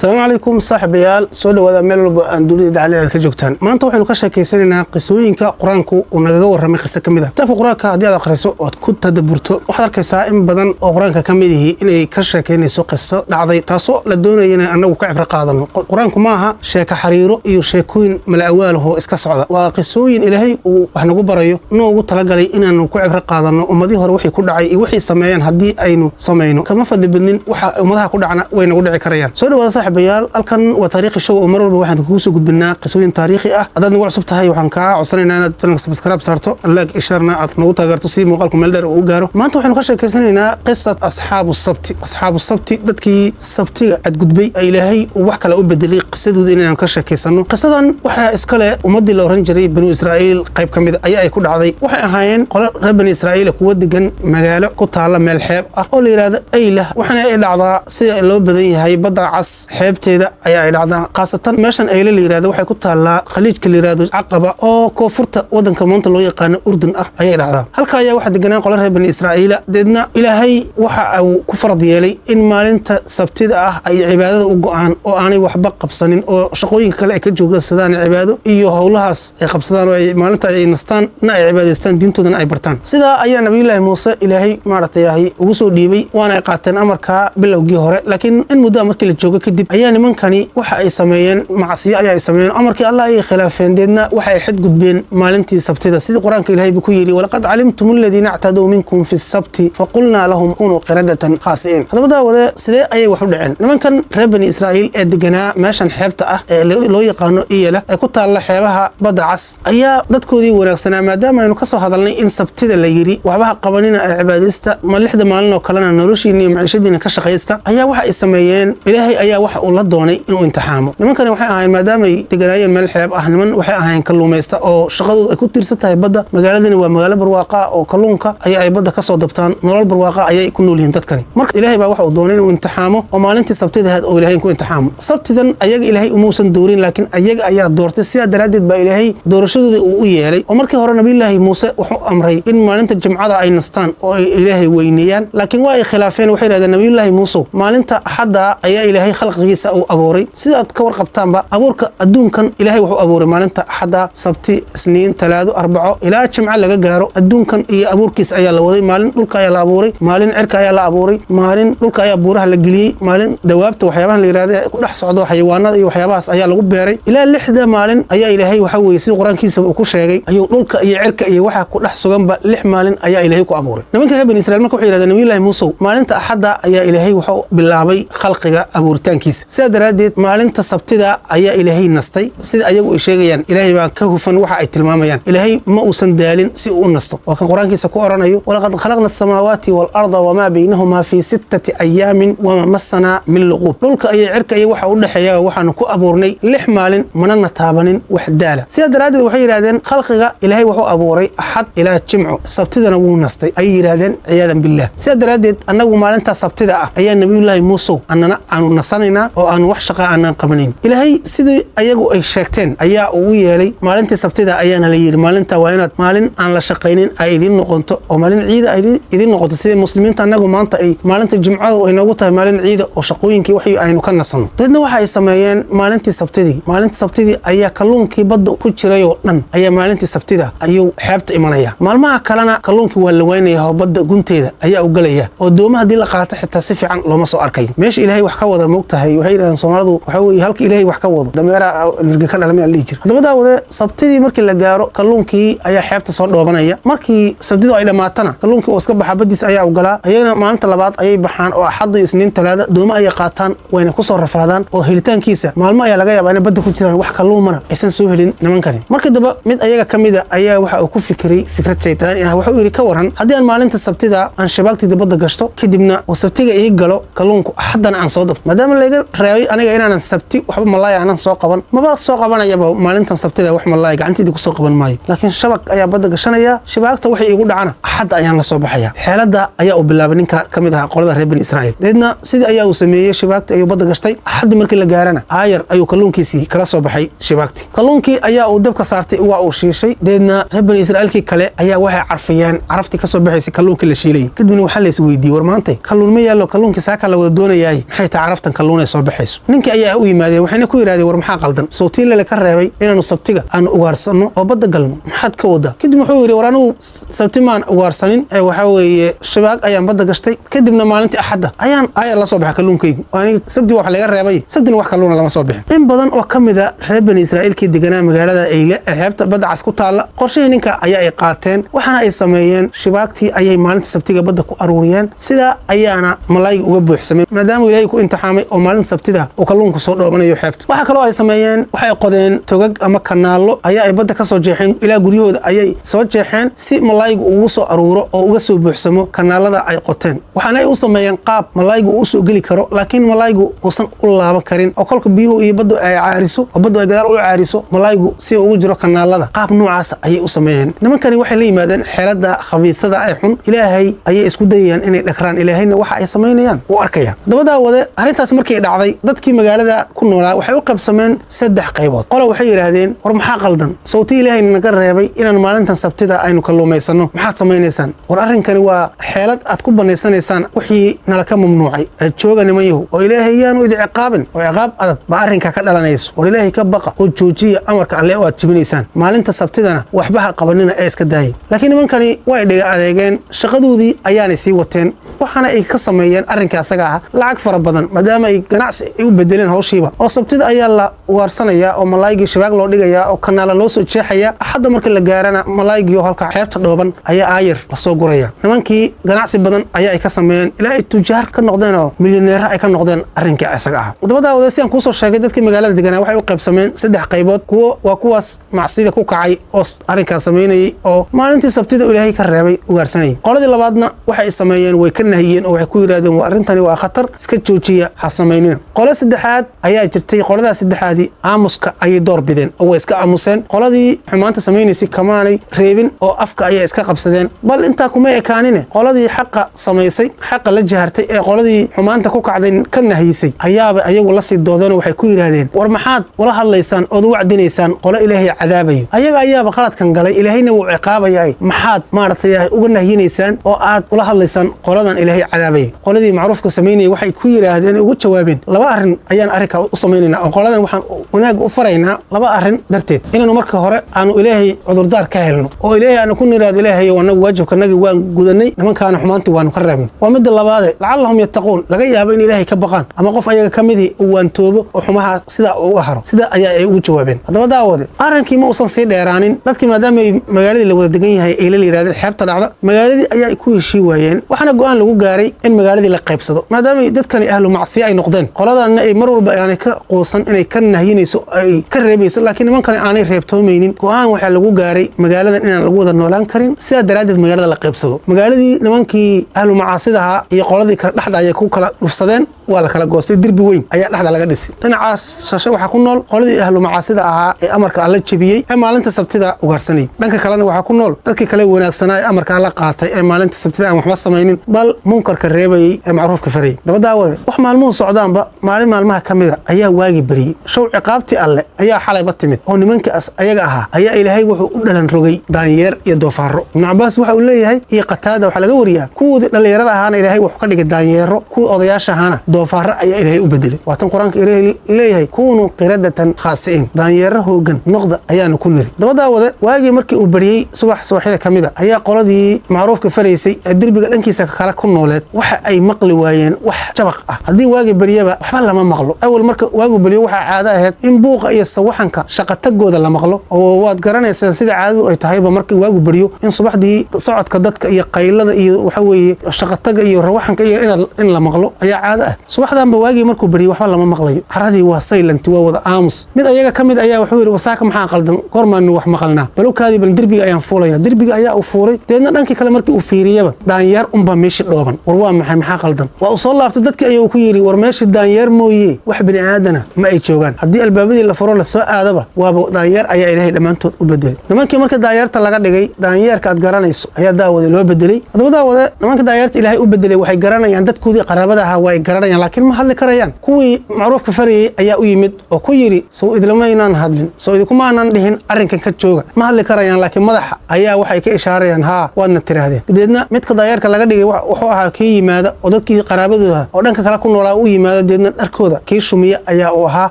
Asalaamu calaykum saaxiibayaal, soo dhawaada meel walba aan dunida dacaladeeda ka joogtaan. Maanta waxaynu ka sheekaysanaynaa qisooyinka Qur-aanku uu nagaga warramay qiso ka mid ah. Kitaabka Qur-aanka haddii aad akhriso ood ku tadaburto, waxaad arkaysaa in badan oo Qur-aanka ka mid ihi inay ka sheekaynayso qiso dhacday, taasoo la doonaya inay annagu ka cibro qaadano. Qur-aanku ma aha sheeko xariiro iyo sheekooyin mala-awaalahoo iska socda. Waa qisooyin Ilaahay uu wax nagu barayo, noogu talagalay inaanu ku cibro qaadano. Ummadihii hore wixii ku dhacay iyo wixii sameeyeen haddii aynu samayno, kama fadli badnin. Waxa ummadaha ku dhacna way nagu dhici karayaan. Soo dhawaada saaxiibayaal, halkan waa Taariikhi Show oo mar walba waxaan kugu soo gudbinaa qisooyin taariikhi ah. Haddaad nagu cusub tahay, waxaan kaa codsanaynaa inaad channelka subscribe saarto, like, sharena aad nagu taageerto si muuqaalku meel dheer uu u gaaro. Maanta waxaynu ka sheekaysanaynaa qisat asxaabu sabti. Asxaabu sabti, dadkii sabtiga xadgudbay ee Ilaahay uu wax kale u bedelay, qisadooda inaynu ka sheekaysano. Qisadan waxaa iskale ummaddii la oran jiray Banu Israa'iil. Qayb ka mid ayaa ay ku dhacday. Waxay ahaayeen qolo reer Bani Israa'iil, kuwa degan magaalo ku taalla meel xeeb ah oo la yidhahdo Aylah. Waxaana ay dhacdaa, sida loo badan yahay, Badda Cas xeebteeda ayaa ay dhacdaa. Khaasatan meeshan Ayle la yirahdo waxay ku taallaa khaliijka la yirahdo Caqaba oo koonfurta wadanka maanta loo yaqaano Urdun ah ayay dhacdaa. Halka ayaa waxaa deganaa qolo reer Bani Israa'iila. Deedna Ilaahay waxa uu ku farad yeelay in maalinta sabtida ah ay cibaadada u go'aan oo aanay waxba qabsanin, oo shaqooyinka kale ay ka joogsadaan, cibaado iyo howlahaas ay qabsadaan, oo ay maalinta ay nastaan na ay cibaadaystaan, diintoodana ay bartaan. Sidaa ayaa Nabiyullaahi Muuse Ilaahay maaragtay ahay ugu soo dhiibay, waana ay qaateen amarkaa bilowgii hore. Laakiin in muddo markii la joogo kadib ayaa nimankani waxa ay sameeyeen macsiyo ayaa ay sameeyeen. Amarkii Allah ayay khilaafeen. Deedna waxa ay xadgudbeen maalintii sabtida, sidii Qur-aanka Ilaahay buu ku yidhi: "Walaqad calimtum aladiina actaduu minkum fi sabti faqulnaa lahum kunuu qiradatan khaasi'iin." Haddaba daawade, sidee ayay wax u dhaceen? Nimankan reer Bani Israa'iil ee deganaa meeshan xeebta ah ee loo yaqaano Iyala ee ku taalla xeebaha Badda Cas ayaa dadkoodii wanaagsanaa, maadaama aynu kasoo hadalnay in sabtida la yidhi waxbaha qabanina ee cibaadaysta, ma 6da maalin oo kalena noloshiina iyo maciishadiina ka shaqaysta, ayaa waxa ay sameeyeen, Ilaahay ayaa waxa uu la doonay inuu imtixaamo. Nimankani waxay ahaayeen, maadaamay deganaayeen meel xeeb ah, niman waxay ahaayeen kalluumaysta oo shaqadoodu ay ku tiirsan tahay badda. Magaaladani waa magaalo barwaaqa oo kalluunka ayaa ay badda kasoo dabtaan. Nolol barwaaqa ayay ku nool yihiin dadkani. Marka Ilaahay baa waxa uu doonay inuu imtixaamo oo maalintii sabtida ahayd oo Ilaahay ku imtixaamo. Sabtidan ayaga Ilaahay umuusan doorin, laakiin ayaga ayaa doortay. Sidaa daraaddeed baa Ilaahay doorashadooda uu u yeelay. Oo markii hore Nabiyullaahi Muuse wuxuu amray in maalinta Jimcada ay nastaan oo ay Ilaahay weyneeyaan, laakiin waa ay khilaafeen. Waxay yidhahdeen: "Nabiyullaahi Muuse, maalinta Axadda ayaa Ilaahay khalqigiisa uu abuuray." Sidaad ka warqabtaanba, abuurka adduunkan Ilaahay wuxuu abuuray maalinta Axadda. Sabti, Isniin, Talaado, Arbaco ilaa Jimco laga gaaro, adduunkan iyo abuurkiisa ayaa la waday. Maalin dhulka ayaa la abuuray, maalin cirka ayaa la abuuray, maalin dhulka ayaa buuraha la geliyey, maalin dawaabta, waxyaabahan la yirahda ku dhex socdo xayawaanada iyo waxyaabahaas ayaa lagu beeray. Ilaa 6da maalin ayaa Ilaahay waxa weeye, sidii Qur-aankiisa uu ku sheegay, ayuu dhulka iyo cirka iyo waxa ku dhex suganba 6 maalin ayaa Ilaahay ku abuuray. Nimanka reer Bani Israiil marka waxay yidhahdeen: "Nabiyullaahi Muusow, maalinta Axadda ayaa Ilaahay wuxuu bilaabay khalqiga abuuritaankiisa. Sidaa daraaddeed maalinta sabtida ayaa Ilaahay nastay." Sida ayagu ay sheegayaan, Ilaahay baa ka hufan waxa ay tilmaamayaan. Ilaahay ma uusan daalin si uu u nasto. Waa kan Qur-aankiisa ku oranayo: "Walaqad khalaqna asamaawaati waalarda wamaa baynahumaa fii sittati ayaamin wamaa massanaa min luquub." Dhulka iyo cirka iyo waxa u dhexeeya waxaanu ku abuurnay 6 maalin, manana taabanin wax daala. Sidaa daraaddeed waxay yidhahdeen khalqiga Ilaahay wuxuu abuuray Axad ilaa Jimco, sabtidana wuu nastay, ayay yidhahdeen, ciyaadan billah. Sidaa daraaddeed annagu maalintaa sabtida ah ayaa, Nabiyullaahi Muusow, annana aanu nasanaynaa oo aanu wax shaqa aanan qabanayn. Ilaahay sidii ayagu ay sheegteen ayaa uu yeelay. Maalintii sabtida ayaana la yidhi maalinta waa inaad maalin aan la shaqaynin ay idiin noqonto oo maalin ciida ay idiin noqoto, sidii muslimiinta annagu maanta ay maalinta Jimcadu ay noogu tahay maalin ciida oo shaqooyinkii waxii aynu ka nasano. Deedna waxa ay sameeyeen maalintii sabtidii, maalintii sabtidii ayaa kalluunkii badda ku jiray oo dhan ayaa maalintii sabtida ayuu xeebta imanaya. Maalmaha kalena kalluunkii waa la waynaya oo badda gunteeda ayaa u gelaya, oo dooma haddii la qaato xitaa si fiican looma soo arkayo. Meesha Ilaahay wax ka wada, moogtahay, waxay yidhahdeen Soomaalidu, waxa weeye halka Ilaahay wax ka wado dameera nirga ka dhalmay la dhihi jira. Haddaba daawade, sabtidii markii la gaaro kalluunkii ayaa xeebta soo dhoobanaya. Markii sabtidu ay dhammaatana kalluunkii oo iska baxa badiis ayaa u galaa. Ayagana maalinta labaad ayay baxaan oo Axadda, Isniin, Talaada dooma ayay qaataan, wayna kusoo rafaadaan oo helitaankiisa maalmo ayaa laga yaabaa inay badda ku jiraan, wax kalluumana aysan soo helin nimankani. Markii damba mid ayaga ka mida ayaa waxa uu ku fikiray fikrad shaytaani ah. Wuxuu yidhi: "Ka waran haddii aan maalinta sabtida aan shabaagtida badda gashto, kadibna uu sabtiga ii galo kalluunku, Axaddana aan soo dabto? Maadaama layga reebay aniga inaanan sabti waxba malaaya aanan soo qaban, maba soo qabanayaba maalintan sabtida wax malaaya gacantayda kusoo qaban maayo, laakiin shabag ayaa badda gashanaya. Shabaagta waxay iigu dhacana Axadda ayaan la soo baxaya." Xeeladda ayaa uu bilaabay ninka ka mid ahaa qolada reer Bani Israa'iil. Deedna sidii ayaa uu sameeyey. Shabaagta ayuu badda gashtay. Axaddii markii la gaarana aayar ayuu kalluunkiisii kala soo baxay shabaagtii. Kalluunkii ayaa uu dabka saartay, waa uu shiishay. Deedna reer Bani Israa'iilkii kale ayaa waxay carfiyeen caraftii ka soo baxaysay kalluunkii la shiilayay. Kadibna waxaa la is weydiiyey: "War, maantay kalluun ma yaallo? Kalluunkii saaka la wada doonayaay, maxay tahay caraftan kalluun ee soo baxayso. Ninkii ayaa u yimaadeen, waxayna ku yidhahdeen: "War maxaa qaldan? Sawtii lele ka reebay inaanu sabtiga aanu ugaarsanno oo badda galno, maxaad ka wadaa?" Kadib wuxuu yidhi: "War anigu sabti maan ugaarsanin, ee waxaa weeye shabaag ayaan badda gashtay, kadibna maalintii Axadda ayaan ayar la soo baxa kalluunkaygu. Aniga sabti wax laga reebay, sabtina wax kalluuna lama soo bixin." In badan oo ka mid a reer Bani Israa'iilkii deganaa magaalada Eyle ee xeebta Badda Cas ku taalla, qorshihii ninka ayaa ay qaateen, waxaana ay sameeyeen shibaagtii ayay maalinta sabtiga badda ku aruuriyeen. Sidaa ayaana malaayga uga buuxsamay, maadaama Ilaahay ku imtixaamay oo maalinta sabtida uu kalluunku soo dhoobanayo xeebta. Waxa kaloo ay sameeyeen, waxay qodeen togag ama kanaallo ayaa ay badda ka soo jeexeen, ilaa guryahooda ayay soo jeexeen, si malaaygu ugu soo aruuro oo uga soo buuxsamo kanaalada ay qoteen. Waxaana ay u sameeyeen qaab malaaygu uu usoo geli karo, laakiin malaaygu uusan u laaban karin, oo kolka biyuhu iyo baddu ay caariso oo baddu ay gadaal u caariso, malaaygu si ugu jiro kanaalada. Qaab noocaas ayay u sameeyeen. Nimankani waxay la yimaadeen xeelada khabiisada ee xun. Ilaahay ayay isku dayayaan inay dhagraan, Ilaahayna waxa ay samaynayaan wuu arkaya. Haddaba daawade, arrintaas markay dhacday, dadkii magaalada ku noolaa waxay u qaybsameen saddex qaybood. Qola waxay yidhaahdeen: "War maxaa qaldan? Sawti Ilaahay naga reebay inaan maalintan sabtida aynu kalluumaysanno, maxaad samaynaysaan? War arrinkani waa xeelad aad ku banaysanaysaan wixii nala ka mamnuucay. Jooga niman yahu, oo Ilaahay yaanu idi ciqaabin, oo ciqaab adag baa arrinka ka dhalanayso. War Ilaahay ka baqa oo joojiya amarka Alle oo aad jibinaysaan. Maalinta sabtidana waxba ha qabanina ee iska daayay." Laakiin nimankani way dhiga adeegeen, shaqadoodii ayaanay sii wateen, waxaana ay ka sameeyeen arrinka asaga ah lacag fara badan, maadaama ay ganacsi ay u bedeleen hawshiiba, oo sabtida ayaa la ugaarsanayaa oo malaaygii shabaag loo dhigayaa oo kanaala loo soo jeexaya. Axadda marka la gaarana, malaaygii oo halka xeebta dhooban ayaa aayar lasoo guraya. Nimankii ganacsi badan ayaa ay ka sameeyeen, ilaa ay tujaar ka noqdeen oo milyaneero ay ka noqdeen arrinkii isaga ah. Haddaba daawade, sidaan kuusoo sheegay, dadkii magaalada deganaa waxay u qaybsameen saddex qaybood. Kuwo waa kuwaas macsida ku kacay oo arrinkaas samaynayay oo maalintii sabtida Ilaahay ka reebay ugaarsanayay. Qoladii labaadna waxay sameeyeen, way ka nahiyeen oo waxay ku yidhahdeen: "Waa arrintani waa khatar, iska joojiya, ha samaynina." Qolo saddexaad ayaa jirtay. Qoladaas saddexaadii aamuska ayay door bideen oo way iska aamuseen. Qoladii xumaanta samaynaysay kamaanay reebin oo afka ayay iska qabsadeen. Bal intaa kuma ekaanine, qoladii xaqa samaysay, xaqa la jahartay ee qoladii xumaanta ku kacday ka nahiyisay, ayaaba ayagu lasii doodeen oo waxay ku yidhaahdeen: "War maxaad ula hadlaysaan ood u wacdinaysaan qolo Ilaahay cadaabayo? Ayaga ayaaba qaladkan galay, Ilaahayna wuu ciqaabayaa. Maxaad maaragtay uga nahyinaysaan oo aad ula hadlaysaan qoladan Ilaahay cadaabaya?" Qoladii macruufka samaynayay waxay ku yidhaahdeen, ugu jawaabeen: "Laba arrin ayaan arrinkaa u samaynaynaa, oo qoladan waxaan wanaagga u faraynaa laba arrin darteed: inaanu marka hore aanu Ilaahay cudurdaar ka helno oo Ilaahay aanu ku niraado, Ilaahay anagu waajibkanagii waan gudanay, nimankaana xumaantii waanu ka reebnay. Waa midda labaade, lacallahum yattaquun, laga yaabo in Ilaahay ka baqaan ama qof ayaga ka midii uu waantoobo oo xumahaas sidaa uga haro." Sidaa ayaa ay ugu jawaabeen. Haddaba daawade, arrinkii ma uusan sii dheeraanin. Dadkii, maadaama ay magaaladii la wada degan yahay ay la yidhahdeen xeebta dhacda, magaaladii ayaa ku heshii waayeen, waxaana go'aan lagu gaaray in magaaladii la qaybsado, maadaama dadkani ahlu macsiya ay noqdeen, qoladanna ay mar walba aanay ka quusan inay ka nahyinayso, ay ka reebayso, laakiin nimankani aanay reebtoomaynin. Go'aan waxaa lagu gaaray magaaladan inaan lagu wada noolaan karin, sidaa daraaddeed magaalada la qaybsado. Magaaladii nimankii ahlu macaasidaha iyo qoladii kale dhexda ayay ku kala dhufsadeen, waa la kala goostay, derbi weyn ayaa dhexda laga dhisay. Dhinacaas shashe waxaa ku nool qoladii ahlu macaasida ahaa ee amarka Alla jebiyey ee maalinta sabtida ugaarsanayay. Dhanka kalena waxaa ku nool dadkii kale wanaagsanaa ee amarka Alla qaatay, ee maalinta sabtida aan waxba samaynin, bal munkarka reebayey ee macruufka farayay. Daba daawade, wax maalmuhu socdaanba, maalin maalmaha ka mida ayaa waagi beriyey. Show ciqaabtii Alle ayaa xalayba timid, oo nimankaas ayaga ahaa ayaa Ilaahay wuxuu u dhalan rogay daanyeer iyo doofaaro. Ibnu Cabaas waxa uu leeyahay iyo Qataada waxaa laga wariyaa, kuwoodii dhallinyarada ahaana Ilaahay wuxuu ka dhigay daanyeero, kuwii odayaasha ahaana doofaaro ayaa Ilaahay u bedelay. Waatan Qur-aanka Ilaahay leeyahay: "Kuunuu qiradatan khaasi'iin", daanyeero hoogan noqda ayaanu ku niri. Daba daawade, waagii markii uu beriyey, subax subaxyada ka mida ayaa qoladii macruufka faraysay ee derbiga dhankiisa kale ku nooleed waxa ay maqli waayeen wax jabaq ah. Haddii waagi beryaba waxba lama maqlo. Awal marka waagu beryo waxaa caado ahayd in buuqa iyo sawaxanka shaqatagooda la maqlo, oo waad garanaysaan sida caadadu ay tahayba markii waagu beryo in subaxdii socodka dadka iyo qaylada iyo waxa weeye shaqataga iyo rawaxanka iyo in la maqlo ayaa caado ah. Subaxdanba waagii markuu beryey waxba lama maqlayo, caradii waa silent, waa wada aamus. Mid ayaga ka mid ayaa wuxuu yidhi: "Wasaaka maxaa qaldan? Goormaanu wax maqalnaa? Balowkaadii, bal derbiga ayaan fuulaya." Derbiga ayaa uu fuuray, deedna dhankii kale markii uu fiiriyaba daanyeer unbaa meeshii dhooban. "War waa maxay? Maxaa qaldan?" Waa uu soo laabtay, dadkii ayuu ku yidhi: "War meeshii daanyeer mooye wax bini aadana ma ay joogaan. Haddii albaabadii la furo lasoo aadaba, waaba daanyeer ayaa Ilaahay dhammaantood u bedelay." Nimankii marka daanyeerta laga dhigay, daanyeerka aad garanayso ayaa daawade loo bedelay. Haddaba daawade, nimanka daanyeerta Ilaahay u bedelay waxay garanayaan dadkoodii qaraabada ahaa, waa ay garanayaan. karayaan, laakiin ma hadli karayaan. Kuwii macruufka farayay ayaa u yimid oo ku yidhi: "Sow idlamaynaan hadlin? Sow idinkumaanan dhihin arrinkan ka jooga?" Ma hadli karayaan, laakiin madaxa ayaa waxay ka ishaarayaan: "Haa, waadna tiraahdeen." Dabeedna midka daayeerka laga dhigay wuxuu ahaa kii yimaada oo dadkii qaraabadooda oo dhanka kale ku noolaa u yimaada, deedna dharkooda kii shumiya ayaa uu ahaa,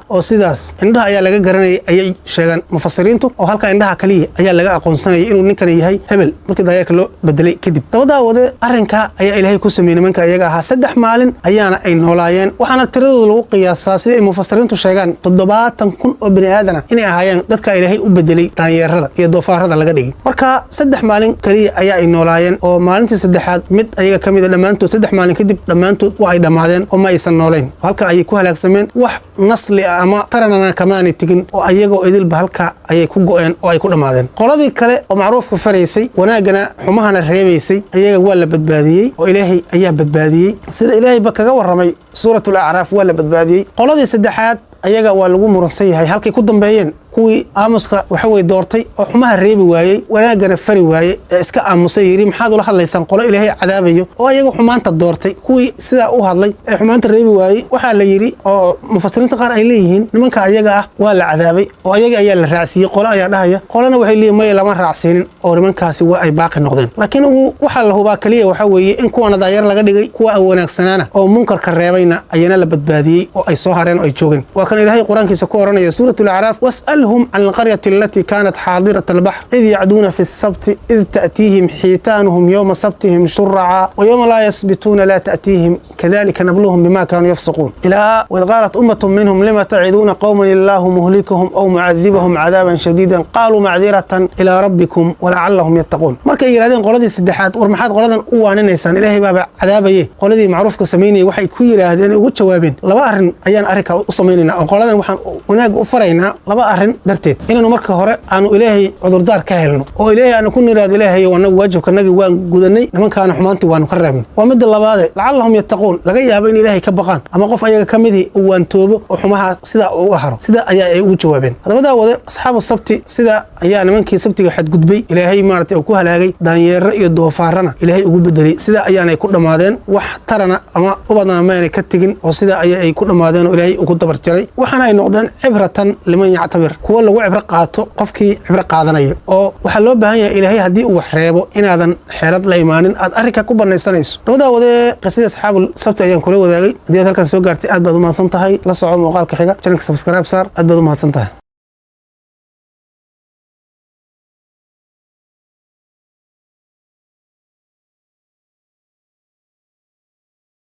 oo sidaas indhaha ayaa laga garanayay, ayay sheegaan mufasiriintu, oo halka indhaha kaliya ayaa laga aqoonsanayay inuu ninkani yahay hebel markii daayeerka loo bedelay kadib. Daba daawade, arrinka ayaa Ilaahay ku sameeyey nimanka iyaga ahaa. 3 maalin ayaana ay noolaayeen, waxaana tiradooda lagu qiyaasaa, sida ay mufasiriintu sheegaan, 70,000 oo bani aadana inay ahaayeen dadka Ilaahay u bedelay daanyeerada iyo doofaarada laga dhigay. Marka 3 maalin kaliya ayaa ay noolaayeen, oo maalintii saddexaad mid ayaga ka mid a dhammaantood, 3 maalin kadib dhammaantood waa ay dhammaadeen oo ma aysan noolayn. Halka ayay ku halaagsameen, wax nasli ah ama taranana kamaanay tegin, oo ayagoo idilba halka ayay ku go'een oo ay ku dhammaadeen. Qoladii kale oo macruufka faraysay, wanaaggana xumahana reebaysay, ayaga waa la badbaadiyey oo Ilaahay ayaa badbaadiyey, sida Ilaahayba kaga warramay Suuratul Acraaf. Waa la badbaadiyey. Qoladii saddexaad ayaga waa lagu muransan yahay halkay ku dambeeyeen, kuwii aamuska waxa weye doortay oo xumaha reebi waayey, wanaaggana fari waayey, ee iska aamusay, yidhi: "Maxaad ula hadlaysaan qolo Ilaahay cadaabayo?" oo ayaga xumaanta doortay. Kuwii sidaa u hadlay ee xumaanta reebi waayey, waxaa la yidhi oo mufasiriinta qaar ay leeyihiin nimanka ayaga ah waa la cadaabay oo ayaga ayaa la raacsiiyey, qolo ayaa dhahaya. Qolana waxay leeyihin: "Maya, lama raacsiinin oo nimankaasi waa ay baaqi noqdeen." Laakiin waxaa la hubaa kaliya waxaa weeye in kuwana daayar laga dhigay, kuwa aan wanaagsanaana oo munkarka reebayna ayana la badbaadiyey oo ay soo hareen oo ay joogeen. Waa kan Ilaahay Qur-aankiisa ku oranaya Suurat Alacraaf: "واسألهم عن القرية التي كانت حاضرة البحر إذ يعدون في السبت إذ تأتيهم حيتانهم يوم سبتهم شرعا ويوم لا يسبتون لا تأتيهم كذلك نبلوهم بما كانوا يفسقون." إلى "وإذ قالت أمة منهم لم تعظون قوما الله مهلكهم أو معذبهم عذابا شديدا قالوا معذرة إلى ربكم ولعلهم يتقون." Markay yidhahdeen qoladii saddexaad: "War, maxaad qoladan u waaninaysaan? Ilaahay baaba cadaabaye." Qoladii macruufka samaynayay waxay ku yidhaahdeen, ugu jawaabeen: "Laba arrin ayaan arrinkaa u samaynaynaa, oo qoladan waxaan wanaagga u faraynaa laba arrin darteed: inaanu marka hore aanu Ilaahay cudurdaar ka helno, oo Ilaahay aanu ku niraado: Ilaahay, anagu waajibkanagii waan gudanay, nimankaana xumaantii waanu ka reebnay. Waa midda labaade, لعلهم يتقون, laga yaabo in Ilaahay ka baqaan ama qof ayaga ka midii uu waantoobo oo xumaha sidaa uu haro." Sida ayaa ay ugu jawaabeen. Haddaba daawade, asxaabu sabti sida ayaa nimankii sabtiga xadgudbay Ilaahay maaragtay uu ku halaagay, daanyeero iyo doofaarana Ilaahay ugu bedelay. Sida ayaanay ku dhammaadeen, wax tarana ama ubadna maanay ka tegin, oo sida ayaa ay ku dhammaadeen oo Ilaahay ugu dabar jaray. Waxaana ay noqdeen عبرة لمن يعتبر, kuwo lagu cibro qaato qofkii cibro qaadanaya. Oo waxaa loo baahan yahay, Ilaahay haddii uu wax reebo, inaadan xeelad la imaanin aad arrinka ku banaysanayso. Daba daawadee, qisadii asxaabul sabti ayaan kula wadaagay. Haddii aad halkan soo gaartay, aad baad u mahadsan tahay. La soco muuqaalka xiga. Channelka subscribe saar. Aad baad u mahadsan tahay.